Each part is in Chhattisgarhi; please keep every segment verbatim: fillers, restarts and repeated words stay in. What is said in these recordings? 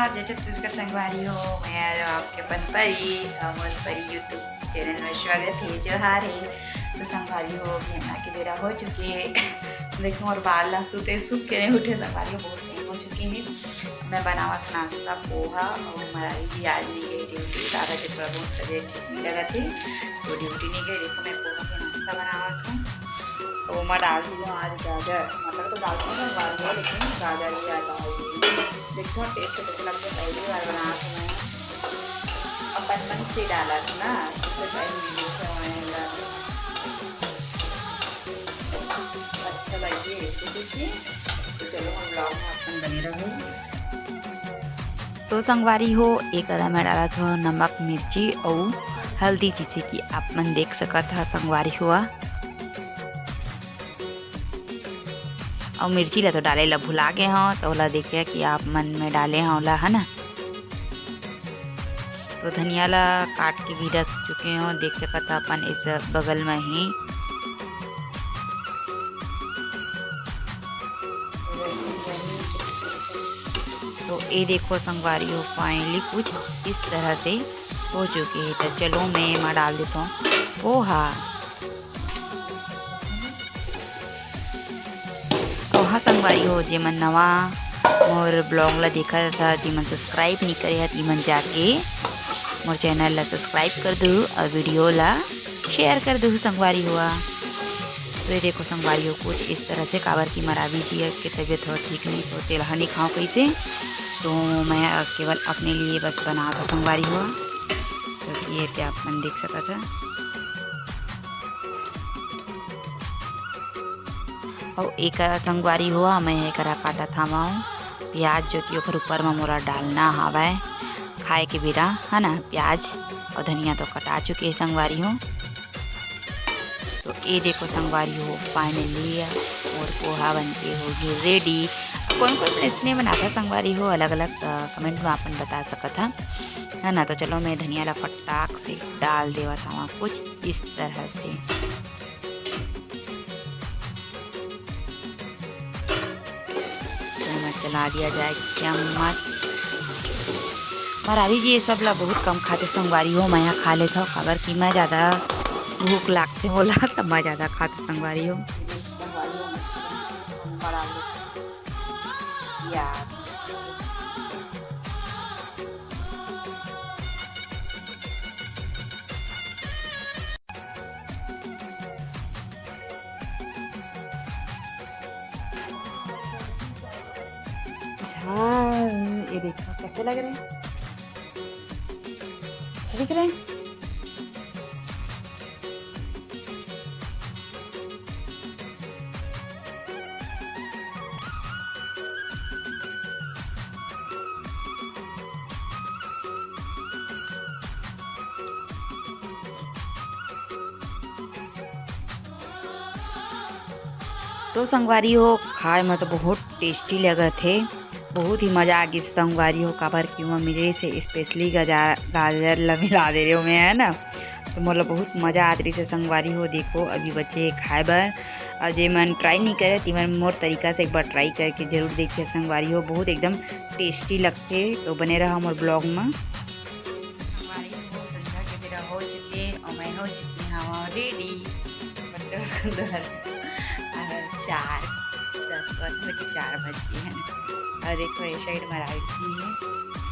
जय छत्तीसगढ़ संगवारी हो, मैं आपके अपन परी, अ, मोर परी YouTube चैनल में स्वागत है, जोहार है। तो संगवारी हो, अभी नहा के बेरा हो चुके है। देखो, मोर बाल ला सूते सूख के नहीं उठे संगवारी हो, बहुत टाइम हो चुके है। मैं बनावत नाश्ता पोहा, और मरारी जी आज नहीं गई ड्यूटी, दादा के थोड़ा बहुत तबीयत ठीक नहीं लगत है, तो ड्यूटी नहीं गई। देखो, मैं पोहा के नाश्ता बनावत हूँ। तो ओमा डाल दिया आज गाजर, मतलब तो डालते हैं गाजर, लेकिन गाजर ही ज्यादा है। देखो टेस्ट कैसे लगता है, पहली बार बना तो मैं अपन मन से डाला था ना, इससे पहले नहीं देखा मैंने डाला। अच्छा लगे तो देखिए, तो चलो हम ब्लॉग में अपन बने रहो। तो संगवारी हो, एकरा में डालत हो नमक, मिर्ची अउ हल्दी, जैसे कि आप मन देख सकत ह संगवारी हो। अउ मिर्ची ला तो डाले ला भुला गे हव, तो ओला देखिए कि आप मन में डाले हव ओला, है ना। तो धनिया ला काट के भी रख चुके हव, देख सकत ह अपन इस बगल में ही। तो ये देखो संगवारी हो, finally कुछ इस तरह से हो चुके हैं। तो चलो मैं एमा डाल देता हूँ पोहा। अउ हाँ संगवारी हो, जेमन नवा मोर ब्लॉग ला देखत ह, जेमन सब्सक्राइब नहीं करे ह, तेमन जाके मोर चैनल ला सब्सक्राइब कर दू अउ वीडियो ला शेयर कर दू संगवारी हुआ। तो ये देखो संगवारी हो, कुछ इस तरह से, काबर कि मरावी जी के तबीयत हो ठीक नहीं, तो तेलहा नहीं खाओ कैसे, तो मैं केवल अपने लिए बस बना था संगवारी हुआ। तो ये पे आप मन देख सकत ह। अउ एकरा संगवारी हुआ, मैं एकरा काटत हवं प्याज, जो कि ओकर ऊपर म मोला डालना हवय खाए के बेरा, है ना। प्याज अउ धनिया तो कटा चुके हे संगवारी हो। तो ये देखो संगवारी हो, finally मोर पोहा बन के होगे ready। कौन कौन इसने बनाता संगवारी हो, अलग अलग, अ, comment में अपन बता सकत ह, है ना। तो चलो मैं धनिया ला फटाक से डाल देवत हवं कुछ इस तरह से। चम्मच चला दिया जाए, चम्मच। मरावी जी ये सब ला बहुत कम खाते संगवारी हो, मैं यहाँ खा लेता हूँ, काबर कि मैं ज़्यादा भूख लागते बोला तो मैं ज़्यादा खाते संगवारी हो। हाँ, ये देखो कैसे लग रहे हैं, अच्छे दिख रहे हैं। तो संगवारी हो, खाए में तो बहुत tasty लगत हे, बहुत ही मजा आ गिस संगवारी हो, काबर कि ओमा मिले से specially गजा-, गाजर ला मिला दे रहे हो मैं, है ना। तो मोला बहुत मजा आत रहिस हे संगवारी हो। देखो, अभी बचे हे खाए बर, अउ जेमन try नहीं करे, तेमन मोर तरीका से एक बार try करके जरूर देखिए संगवारी हो, बहुत एकदम tasty लगथे। तो बने रहा मोर ब्लॉग में। संगवारी हो, संझा के बेरा हो चुके अउ मैं हो चुके हवं ready। बट दोहर, अ, चार दस बजे, चार बज गए हैं। अउ देखो, ये side मरावी जी है,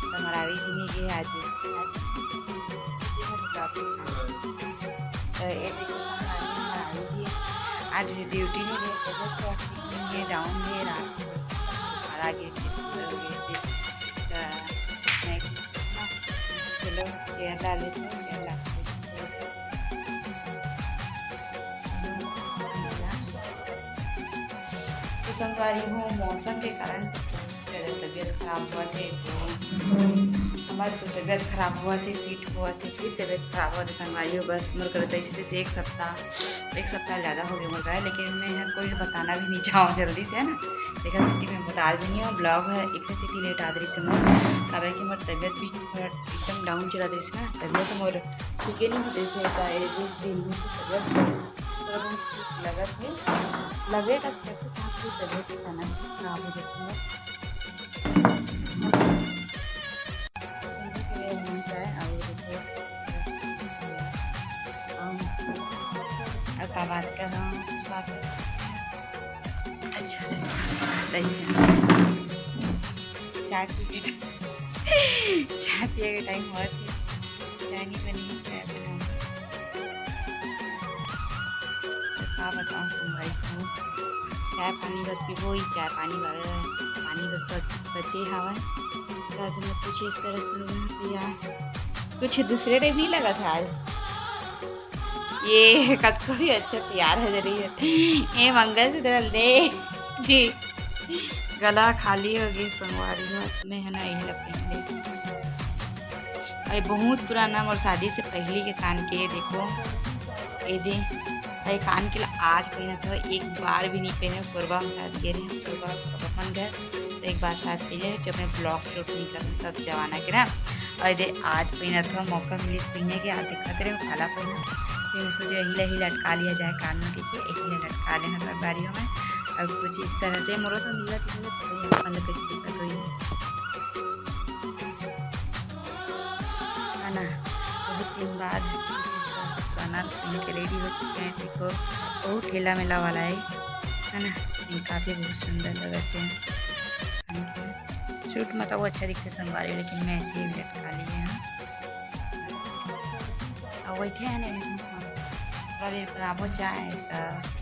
तो मरावी जी नहीं गए आज। तो ये देखो, संगवारी मरावी जी आज duty नहीं गए, तबीयत थोड़ा ठीक नहीं है, down है, रात को मारा गए से, पूरा गए से। तो मैं चलो, chair ला लेते हैं, chair ला के तो संगवारी हो, मौसम के कारण तो बहुत ज़्यादा तबीयत खराब हुआ थे, तो हमारे तो तबीयत खराब हुआ थे, पीठ हुआ थे, फिर तबीयत खराब हुआ थे संगवारी हो। बस मोर करत ऐसे तैसे एक सप्ताह, एक सप्ताह ज़्यादा हो गया मोर करे, लेकिन मैं यहाँ कोई बताना भी नहीं चाहूँ जल्दी से, है ना। देखा सिटी में बता भी नहीं हूँ, ब्लॉग है, एक सिटी लेट आदरी से मोर, काबर कि मोर तबीयत भी थोड़ा एकदम down चला दे इसमें, तबीयत मोर ठीक ही नहीं होते से होता है, एक दिन में से तबीयत थोड़ा बहुत ठीक लगत है, लगे का स्टेप तो काफी तबीयत अचानक से खराब हो जाती है। तइसे चाय पी के, चाय पिए के टाइम होवत हे, चाय नहीं बनी, चाय बनाओ। तो का बताओ संगवारी हो, चाय पानी बस पीबो ही, चाय पानी ब-, पानी बस ब-, बचे हवय। तो आज मैं कुछ इस तरह से होगा तो यार कुछ दूसरे टाइप नहीं लगा था आज। ये कतको भी अच्छा तैयार हो जा रही है। ये मंगलसूत्र दे जी, गला खाली हो गई संगवारी हो। मैं है ना यही ला पहन ले। अरे बहुत पुराना मोर शादी से पहले के कान के, ये देखो, ये दे, ये कान के ला आज पहना था, एक बार भी नहीं पहने। कोरबा में शायद गे रहे, कोरबा पापा मन घर, तो एक बार शायद पहने, जब मैं vlog shoot नहीं करता तब जमाना के ना। और ये दे आज पहना था, मौका मिलिस पहने के, आज दिखाते रहे काला पहना। फिर मैं सोचे यही ला ही लटका लिया जाए कान में, देखिए यही ला लटका लेना सब बारियों में। और कुछ इस तरह से मोरो तो मिला, तो अपन कैसे दिक्कत हुई है ना, बहुत दिन बाद पुराना पहन के रेडी हो चुके हैं। देखो, बहुत ठेला मेला वाला है, है ना। इनका भी बहुत सुंदर लगत है। सूट में तो वो अच्छा दिखते संगवारी, लेकिन मैं ऐसे ही लटका लिए हैं। और बैठे हैं नहीं, थोड़ा देर बनाबो चाय तो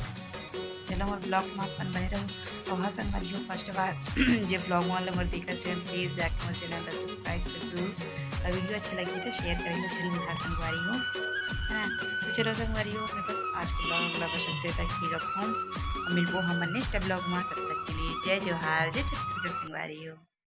चलो, मोर vlog में अपन बने रहो। और हाँ संगवारी हो, first बार जे vlog वाले मोर देखत हैं, please जाके मोर channel ला subscribe कर दो। और video अच्छा लगी तो share करें, चल मिला संगवारी हो, है ना। तो चलो संगवारी हो, मैं बस आज के vlog ला बस इतने तक ही रखूँ। और मिलबो हम next vlog में, तब तक के लिए जय जोहार, जय छत्तीसगढ़ संगवारी हो।